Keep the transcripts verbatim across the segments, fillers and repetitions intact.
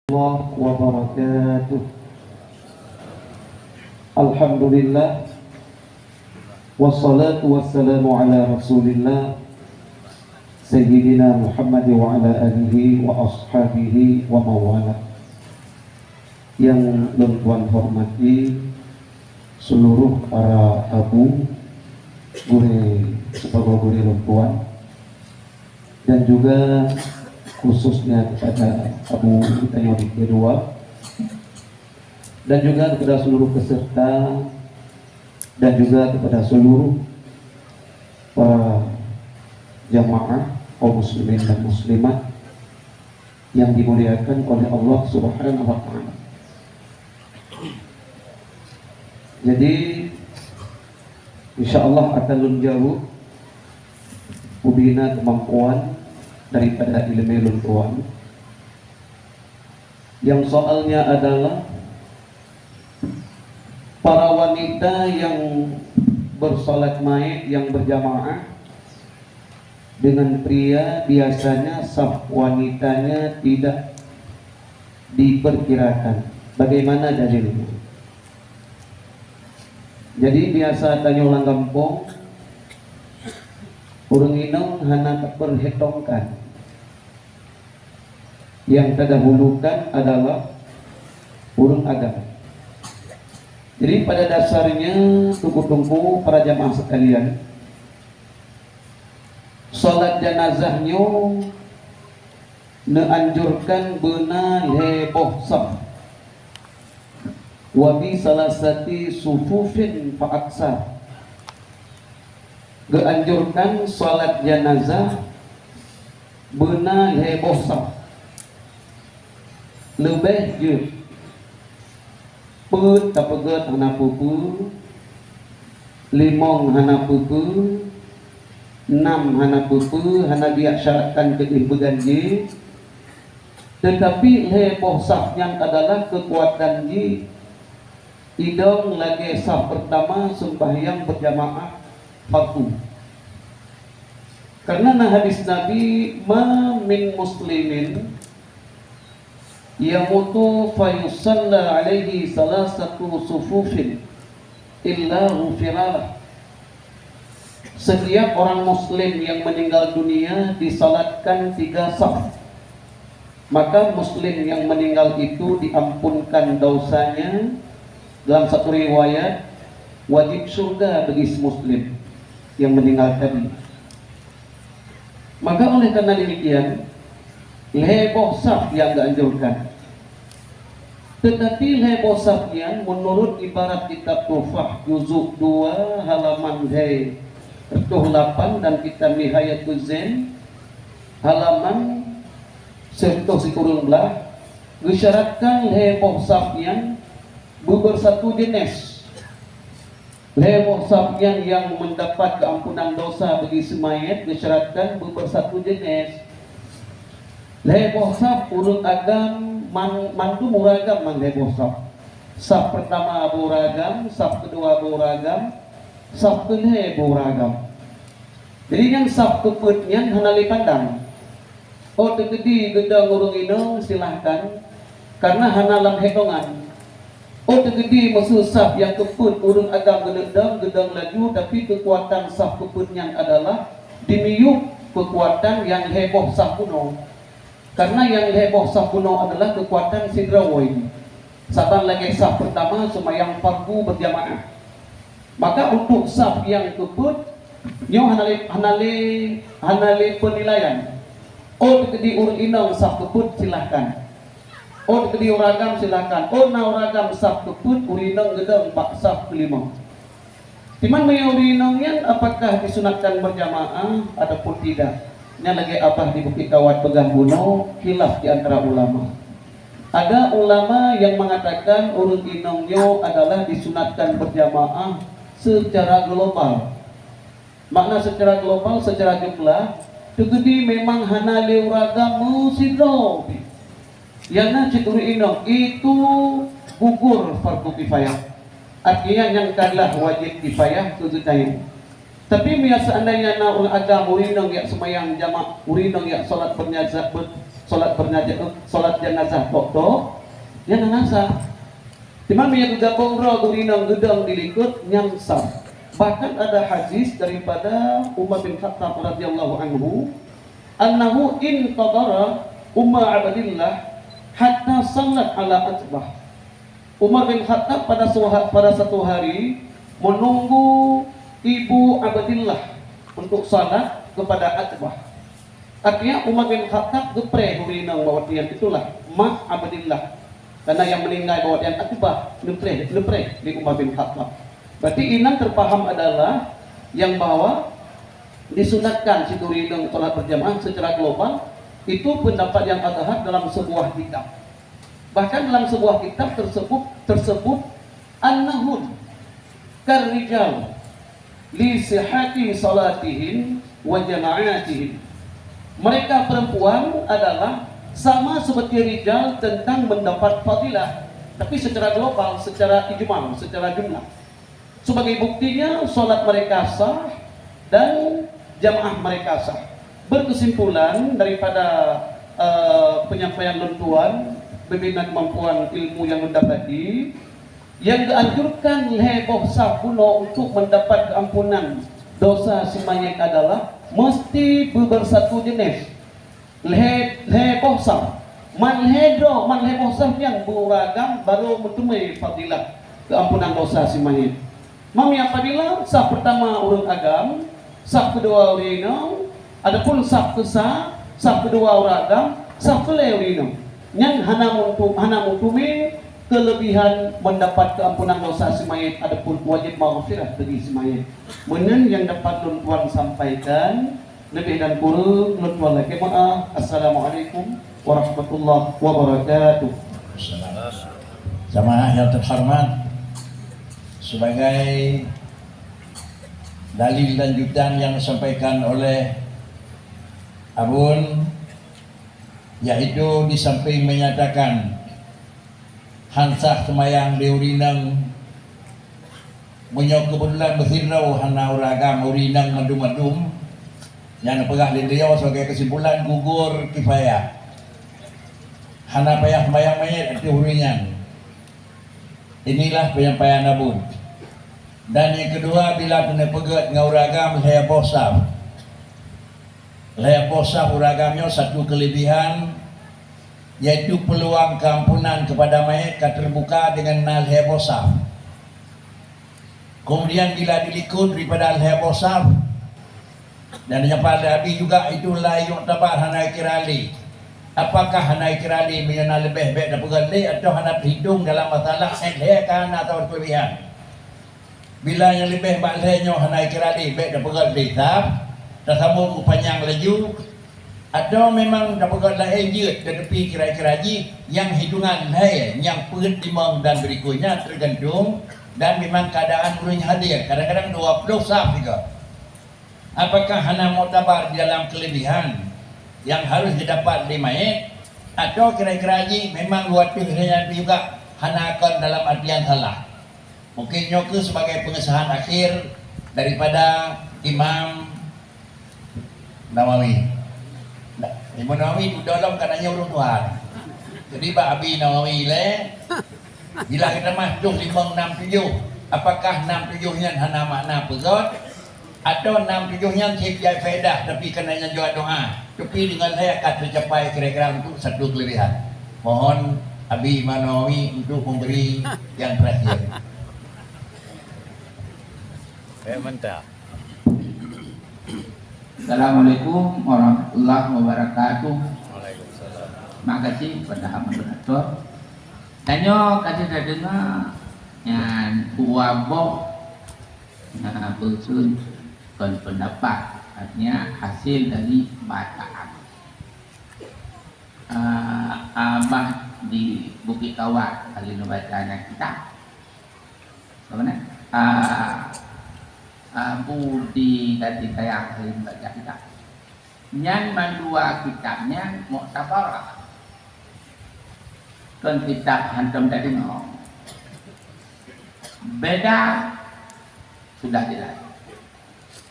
Warahmatullahi wabarakatuh. Alhamdulillah. Wassalatu wassalamu ala Rasulillah, Sayyidina Muhammad wa ala alihi wa ashabihi wa mawala. Yang lôn tuan hormati seluruh para abu, gurée, sibagoe gurée lôn tuan, dan juga khususnya kepada abu tanyoe di kedua, dan juga kepada seluruh peserta, dan juga kepada seluruh para jamaah kaum muslimin dan muslimat yang dimuliakan oleh Allah Subhanahu wa Ta'ala. Jadi, insya Allah akan lôn jaweueb ubena kemampuan daripada ileumé lôn tuan. Yang soalnya adalah para wanita yang bersalat maet yang berjamaah dengan pria biasanya saf wanitanya tidak diperkirakan. Bagaimana dalilnya? Jadi biasa tanyoe lam gampông, ureuëng inong hana tapeurhitongkan. Yang tadahulukan adalah ureuëng agam. Jadi pada dasarnya, teungku-teungku, para jamaah sekalian, salat janazah nyoe neuanjurkan beuna lhée boh saf. Wa bi salasati sufufin fa aksar. Geuanjurkan salat janazah beuna lhée boh saf. Leubeh jeuet peuet tapeugét hana peue-peue, limong hana peue-peue, nam hana peue-peue, hana geusyaratkan keu jih beuganjé, teutapi lhée boh saf nyan adalah keukuatan jih idong lagée saf peurtama seumbahyang beujamaah fardu. Karena na hadis Nabi, "Ma min muslimin yamutu fayusalla alaihi salasatu sufufin illa ghufira lah." Setiap orang muslim yang meninggal dunia disalatkan tiga saf, maka muslim yang meninggal itu diampunkan dosanya. Dalam satu riwayat, wajib syurga bagi si muslim yang meninggal tadi. Maka oleh karena demikian, lhée boh saf nyang geuanjurkan. Teutapi lhée boh saf nyan, meunurot ibarat kitab Tuhfah juzuk dua halaman lhée reutôh lapan dan kitab Nihayatuz Zain halaman sireutôh sikureueng blaih, geusyaratkan lhée boh saf nyan beubersatu jeunesse. Lhée boh saf nyan nyang mendapat keampunan dosa bagi si manyét geusyaratkan beubersatu jeunesse. Lhée boh saf ureuëng agam, man-, mandum ureuëng agam lam lhée boh saf. Saf peurtama boh ureuëng agam, saf keudua boh ureuëng agam, saf keulhée boh ureuëng agam. Jadi nyang saf keupeuet nyan hana lé pandang. Oh teukeudi geudong ureuëng inong, silahkan, karena hana lam hitongan. Oh teukeudi meuseu saf nyang keupeuet ureuëng agam geuneuk dong, geudong laju, tapi keukuatan saf keupeuet nyan adalah dimiyueb keukuatan nyang lhée boh saf bunoe. Karena nyang lhée boh saf bunoe adalah keukuatan sidroe woe jih. Saban lagée saf peurtama seumayang fardu beujamaah. Maka untuk saf nyang keupeuet nyoe hana lé, hana lé, hana lé peunilaian. Oh teukeudi ureuëng inong saf keupeuet, silahkan. Oh teukeudi ureuëng agam, silahkan. Oh na ureuëng agam saf keupeuet, ureuëng inong geudong bak saf keulimong. Teuma meunyoe ureuëng inong nyan apakah disunatkan beujamaah ataupun tidak? Nyan lagée abah di Bukit Kawat peugah bunoe, khilaf di antara ulama. Ada ulama yang mengatakan ureuëng inong nyoe adalah disunatkan beujamaah secara global. Makna secara global, secara jumlah, teukeudi memang hana lé ureuëng agam meusidroe pih. Nyang na cit ureuëng inong, itu gugur fardu kifayah. Artinya nyan ka adalah wajib kifayah keu geutanyoe. Tapi meunyo seandainya na ureuëng agam ureuëng inong yak seumayang jamak, ureuëng inong yak salat bernyazah, ber-, salat bernyazah, salat janazah tok-tok, nyan hana sah. Teuma meunyo geugabong droe ureuëng inong geudong di likot, nyan sah. Bahkan ada hadis daripada Umar bin Khattab radhiyallahu anhu, annahu intadhara Umma Abdillah hatta sallat ala atbah. Umar bin Khattab pada suha-, pada satu hari menunggu ibu Abdillah untuk salat kepada atbah. Artinya Umar bin Khattab geupreh ureuëng inong bak watée nyan, itulah mak Abdillah. Karena yang meninggal bak watée nyan atbah, neupreh, neupreh di Umar bin Khattab. Berarti inan terpaham adalah yang bahwa disunatkan situ ureuëng inong salat berjamaah secara global, itu pendapat yang azhar dalam sebuah kitab. Bahkan dalam sebuah kitab tersebut, tersebut annahun karrijal li sihhati salatihim wa jama'atihim. Mereka perempuan adalah sama seperti rijal tentang mendapat fadilah, tapi secara global, secara ijmal, secara jumlah. Sebagai buktinya, salat mereka sah dan jamaah mereka sah. Berkesimpulan daripada, eh, penyampaian lôn tuan, bimbingan kemampuan ilmu yang lôn dapati, yang dianjurkan lhée boh saf bunoe untuk mendapat keampunan dosa si mayét adalah mesti bebersatu jenis. Lhée, lhée boh saf. Man lhée droe, man lhée boh saf nyan beu ureuëng agam barô meuteumé fadilah keuampunan dosa si mayét. Mami apabila saf pertama ureuëng agam, saf kedua ureuëng inong, adapun saf kesa, saf kedua ureuëng agam, saf keulhée ureuëng inong. Nyan hana meutu-, hana meuteumé kelebihan mendapat keampunan dosa si mayét adapun wajib maghfirah bagi si mayét. Meunan yang dapat lôn tuan sampaikan. Lebih dan kurang, lôn tuan lakée meu'ah. Assalamualaikum warahmatullahi wabarakatuh. Jamaah yang terhormat, sebagai dalil lanjutan yang disampaikan oleh Abon, yaitu di samping menyatakan han sah seumayang di ureuëng inong, meunyoe keubeutulan meusidroe hana ureuëng agam ureuëng inong mandum-mandum, nyang neupeugah lé beliau sebagai kesimpulan gugur kifayah. Hana payah seumayang manyét ateueh ureuëng nyan. Inilah penyampaian Abon. Dan nyang keudua, bila keuneuk peugét ngon ureuëng agam lhée boh saf. Lhée boh saf ureuëng agam nyoe satu kelebihan, yaitu peluang keampunan kepada mayét ka terbuka dengan na lhée boh saf. Kemudian bila dilikot daripada lhée boh saf, dan nyapa lé Abi juga itu la yu'tabar, hana kira lé. Apakah hana kira lé meunyoe na leubeh bék tapeugét lé atau hana teuhitong dalam masalah lhée ka na atau kelebihan? Bila nyang leubeh bak lhée nyoe hana kira lé bék tapeugét lé saf, tasambong u panyang laju, atau memang tapeugét laén jeuet, tetapi kira-kira jih nyang hitungan lhée nyang peuet, limong dan berikutnya tergantung dan memang keadaan ureuëng hadir. Kadang-kadang dua puluh saf juga. Apakah hana muktabar di dalam kelebihan yang harus didapat di mayét, atau kira-kira jih memang dua puluh lhée nyan juga hana kon dalam artian salah? Mungkin nyoe kheueh sebagai pengesahan akhir daripada Imam Nawawi. Nah, Imam Nawawi dudoe lom ka nanya ureuëng tuha. Jadi bak Abi Nawawi lé, bila kita mah tuh limong enam tujuh, apakah enam tujuh nyan hana makna peugét? Atau enam tujuh nyan cit jai faedah, tapi keunan nyan jawab doa, tapi deungon lhée ka teucapai kira-kira untuk satu kelebihan. Mohon Abi Imam Nawawi untuk memberi yang terakhir. Baik, mantap. Assalamualaikum warahmatullahi wabarakatuh. Waalaikumsalam. Terima kasih kepada moderator. Tanyoe ka tadeungoe nyan dua boh na beusun kon pendapat, artinya hasil dari bacaan. Ah, abah di Bukit Kawat kali neubaca nyan kitab. Apa ni? Ah, ah, Budi Dati Kaya kali neubaca kitab. Nyan mandua kitab nyan muktabar. Kon kitab hantom tadi nyoe. Beda sudah jelas.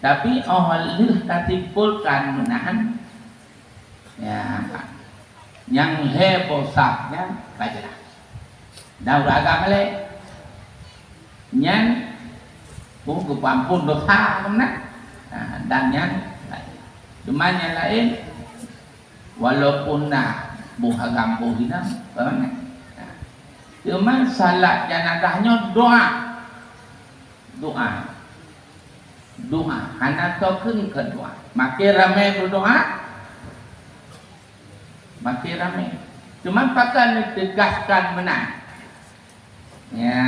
Tapi óh lheueh tasimpolkan meunan, ya, nyang lhèe boh saf nyan ka jeulaih. Dan ureueng agam malèe nyan, oh, geupeuampôn dosa meunan. Nah, dan nyan, cuma nyang laén, walaupun na boh agam boh inong, nah, cuma salat janazah nyoe doa. Doa. Doa. Hana soe kheun keu doa. Makin ramé berdoa, makin ramé. Cuma pakon neutegaskan meunan. Ya,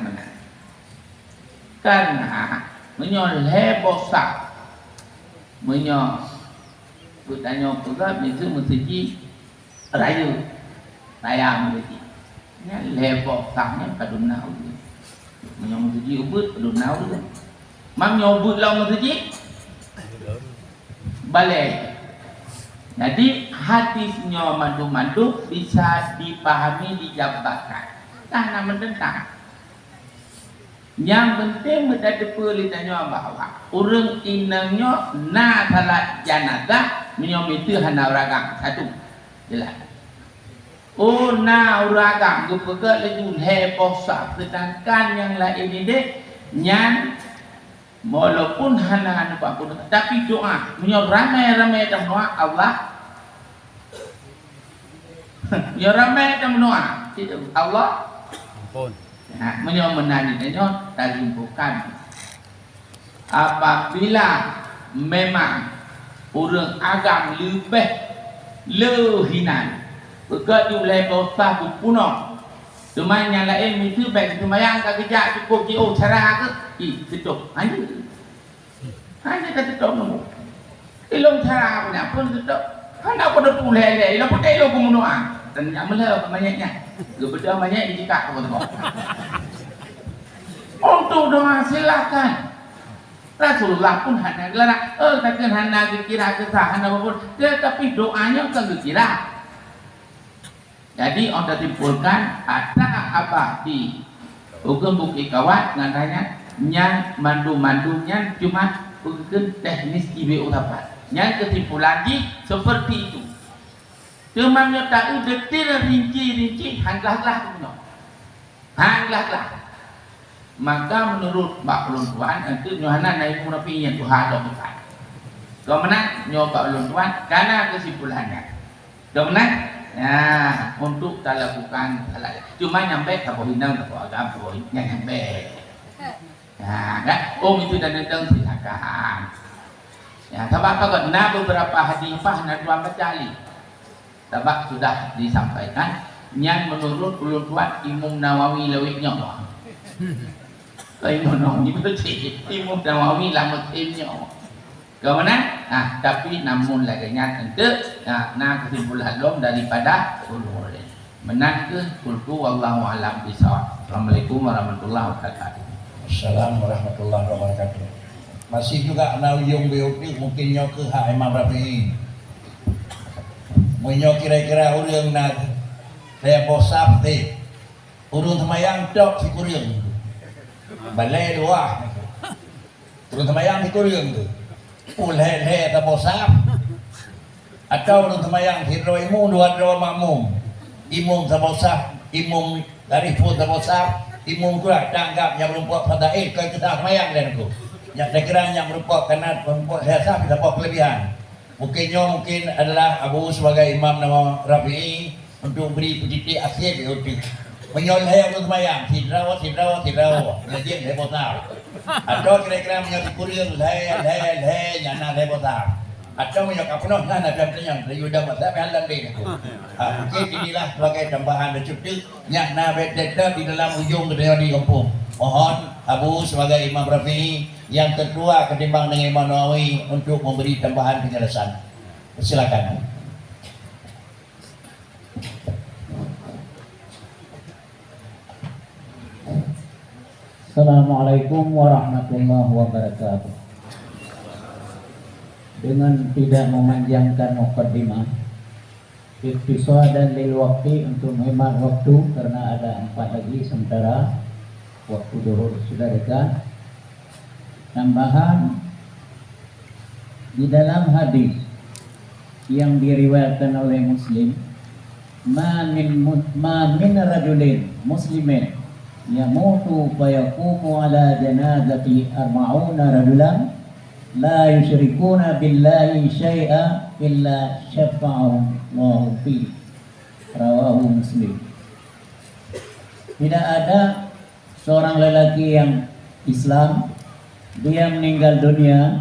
meunan. Kan, ha, meunyoe lhèe boh saf, meunyoe geutanyoe peugah miseue meuseujid, rayeuk, raya meuseujid. Nyan lhèe boh saf nyan padum na ureueng. Meunyoe meuseujid ubit, padum na ureueng. Mam nyoe ubit lam meuseujid? Balèe. Jadi, hadis nyoe mandum-mandum bisa dipahami, dijabarkan. Kan hana meuteuntan. Nyang peunteng meutateupeue lé tanyoe bahwa ureueng inong nyoe na salat janazah meunyoe miseue hana ureueng agam, satu. Jeulaih. Oh, na ureueng agam geupeugah laju lhèe boh saf, seudangkan nyang laén idéh nyan walaupun hana, hana peuampôn, tapi doa. Meunyoe ramé-ramé tameudoa, Allah Nyoe ramé tameudoa, Allah ampôn. Nah, meunyoe meunan nyoe tasimpulkan, apabila memang ureueng agam leubeh le hinan, peugah di ulèe boh saf geupunoh, teuma nyang laén miseue bèk seumayang ka geujak cukup jiôh cara keuh, ih, seutôt. Hanya Hana ka teutôp nunggu. Ilôn cara punya pun teutôp. Hana peuduek lé-lé, ilôn peuté ilôn keu meunoa. Dan nyak meulhö keu manyét nyan. Geubeudôh manyét jikak keu teumpat. Untuk doa silakan. Rasulullah pun hana geularang. Eh, takkan hana geukira keusah, hana apapun. Tetapi doanya kan geukira. Jadi, ôn tasimpulkan, atra abah di Ugong Bukit Kawat ngon nyan, nyan mandum-mandum nyan cuma peukeukeuen teknis jibe ucapan. Nyan keusimpulan jih seperti itu. Teuma nyoe taeu detail rinci-rinci han glah-glah tu nyoe. Han glah-glah. Maka meunurot bak ulôn tuan, eunteuk nyoe hana na ibu rapi nyang tuha dok bukan. Keu meunan nyoe bak ulôn tuan, kana keusimpulan nyan. Keu meunan, ya, untuk talakukan salat. Cuma nyang bèk saboh inong, saboh agam, saboh inong, nyang bèk. Ya, kan? Oh, itu dan itu silakan. Ya, sabab apa kok? Na beberapa hadis pah na dua baca li. Sabab sudah disampaikan, nyan meunurot ulôn tuan Imam Nawawi lawét nyoe. Keu Imam Nawawi beutôi, Imam Nawawi lam Muslim nyoe. Keu meunan? Ah, tapi namun lagèe nyan eunteuk, ah, na keusimpulan lom daripada ulôn. Meunan keuh, qultu wallahu a'lam bissawab. Assalamualaikum warahmatullahi wabarakatuh. Assalamualaikum warahmatullahi wabarakatuh. Masih juga na ujong B O T, mungkin nyoe keuh hak Imam Rafi'i. Meunyoe kira-kira ureueng na lhèe boh saf teuh, ureueng seumayang tok sikureueng. Balèe dua. Ureueng seumayang sikureueng teuh. Ulèe-lèe saboh saf. Atawa ureueng seumayang sidroe imum, dua droe makmum. Imum saboh saf, imum garéh phôn saboh saf, imum kurah tanggap nyang meurumpok fadail, kon keusah seumayang dan tu. Nyang takira nyang meurumpok kana meurumpok lhèe saf, saboh keulebihan. Mungkin nyoe mungkin adalah Abu sebagai imam nama Rafi'i untuk beri peutitik akhir di uteuk. Meunyoe lhèe ureueng seumayang, sidroe, sidroe, sidroe, lhèe jeuet lhèe boh saf. Atawa kira-kira meunyoe sikureueng lhèe, lhèe, lhèe, nyan na lhèe boh saf. Atawa meunyoe ka peunoh, na, na pih meuteunyan, laju dah masa pih halan deh. Ha, mungkin inilah sebagai tambahan dan cuti. Nyan na bèk tetap di dalam ujong geutanyoe di gampông. Mohon Abu sebagai imam Rafi'i yang tertua ketimbang dengan Imam Nawawi untuk memberi tambahan penjelasan. Silakan. Assalamualaikum warahmatullahi wabarakatuh. Dengan tidak memanjangkan mukadimah, ikhtisar dan lil waktu, untuk menghemat waktu karena ada empat lagi sementara waktu zuhur sudah dekat. Tambahan, Di dalam hadis yang diriwayatkan oleh Muslim, "Ma min mu-, ma min rajulin muslimin yamutu fa yaqumu ala janazati arba'una rajulan la yusyrikuna billahi syai'a illa syafa'ahumullahu fi." Rawahu Muslim. Tidak ada seorang lelaki yang Islam, dia meninggal dunia,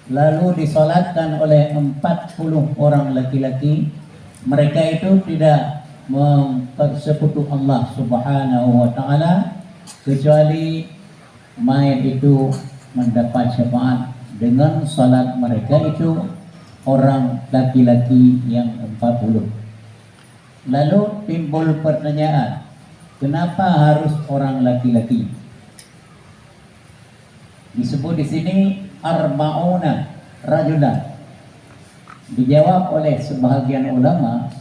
lalu disolatkan oleh empat puluh orang laki-laki, mereka itu tidak mempersekutu Allah Subhanahu wa Ta'ala, kecuali mayat itu mendapat syafaat dengan salat mereka itu orang laki-laki yang empat puluh. Lalu timbul pertanyaan, kenapa harus orang laki-laki? Disebut di sini arba'una rajulan. Dijawab oleh sebahagian ulama,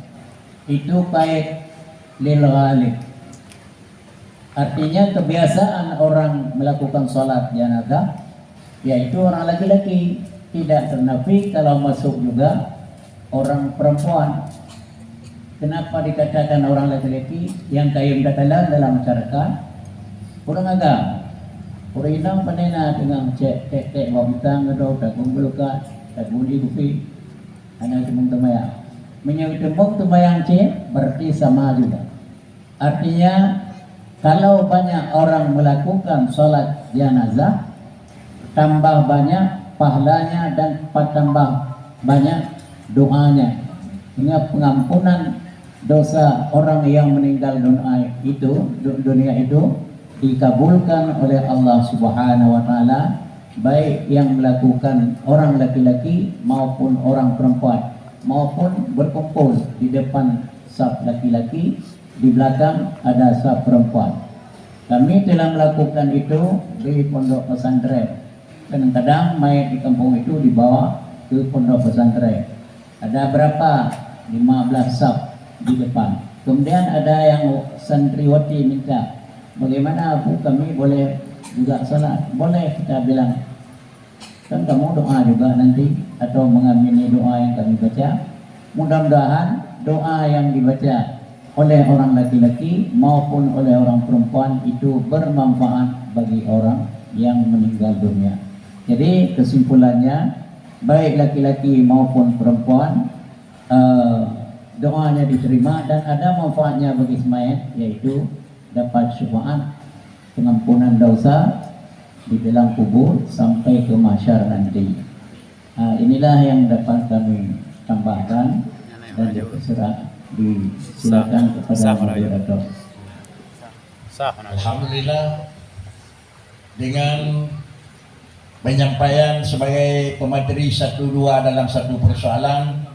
itu kait lil ghalib. Artinya, kebiasaan orang melakukan salat janazah, yaitu orang laki-laki. Tidak ternafi kalau masuk juga orang perempuan. Kenapa dikatakan orang laki-laki? Nyang kayém takalon dalam masyarakat, ureueng agam. Ureueng inong pane na teungoh cek tek-tek bak bintang, atau tabong beulukat, tabong di kupi, hana teumeung teumayang. Meunyoe teumeung teumayang cit, berarti sama juga. Artinya, kalau banyak orang melakukan salat janazah, tambah banyak pahalanya dan tambah banyak doanya. Sehingga pengampunan dosa orang yang meninggal dunia itu, du-, dunia itu dikabulkan oleh Allah Subhanahu wa Ta'ala, baik yang melakukan orang laki-laki maupun orang perempuan, maupun berkumpul di depan saf laki-laki, di belakang ada saf perempuan. Kami telah melakukan itu di pondok pesantren. Kadang-kadang mayat di kampung itu dibawa ke pondok pesantren. Ada berapa? Lima belas saf di depan. Kemudian ada yang santriwati minta, "Bagaimana, Abu, kami boleh juga salat?" Boleh, kita bilang. Kan kamu doa juga nanti atau mengamini doa yang kami baca. Mudah-mudahan doa yang dibaca oleh orang laki-laki maupun oleh orang perempuan itu bermanfaat bagi orang yang meninggal dunia. Jadi, kesimpulannya, baik laki-laki maupun perempuan, eh, doanya diterima dan ada manfaatnya bagi semayat, yaitu dapat syafaat pengampunan dosa di dalam kubur sampai ke mahsyar nanti. Ah, inilah yang dapat kami tambahkan dan terserah disilakan kepada moderator. Alhamdulillah, dengan penyampaian sebagai pemateri satu dua dalam satu persoalan,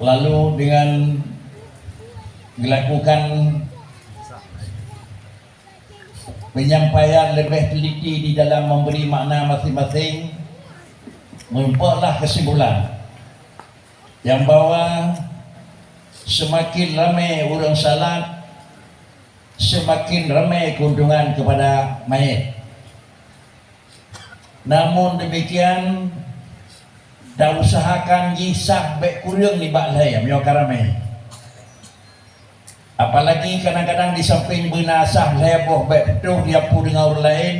lalu dengan dilakukan penyampaian lebih teliti di dalam memberi makna masing-masing, merumpoklah kesimpulan yang bahwa semakin ramai ureuëng salat, semakin ramai keuntungan kepada mayat. Namun demikian, dan usahakan jih sah bék kureueng nibak lhée meunyoe ka ramé. Apalagi kadang-kadang di samping beuna sah lhée boh bék peutoh diapu deungon ureuëng laén,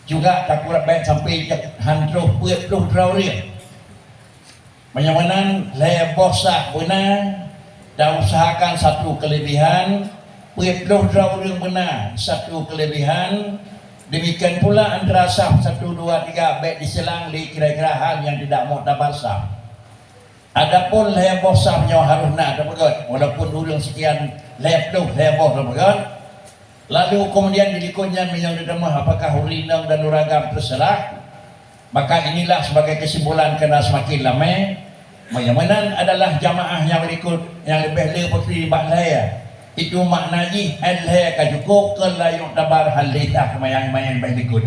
juga takureueng bék sampai han troh peuet ploh droe ureuëng. Meunyoe meunan lhée boh sah beuna, dan usahakan satu kelebihan, peuet ploh droe ureuëng beuna satu kelebihan, demikian pula antara sah satu dua tiga bék diselang lé kira-kira hal yang tidak muktabar sah. Adapun lhée boh sah nyoe harôh na teupeugét, walaupun ureuëng sekian lhée ploh lhée boh teupeugét, lalu kemudian di likot nyan meunyoe geutamah apakah ureuëng inong dan ureuëng agam, terserah. Maka inilah sebagai kesimpulan keunan semakin ramé. Meunyoe meunan adalah jamaah nyang berikut nyang leubeh le peukri bak lhée, itu makna jih lhée ka cukup keu la yuktabar hal lé sah seumayang-seumayang nyang berikut.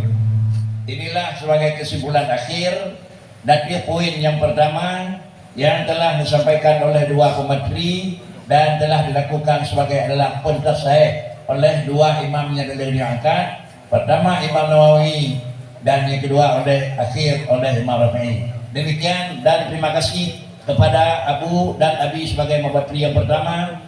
Inilah sebagai kesimpulan akhir. Dari poin yang pertama yang telah disampaikan oleh dua pemateri dan telah dilakukan sebagai adalah pentasahih oleh dua imam yang telah diangkat, pertama Imam Nawawi dan yang kedua oleh akhir oleh Imam Rafi'i. Demikian dan terima kasih kepada Abu dan Abi sebagai Mubadri yang pertama,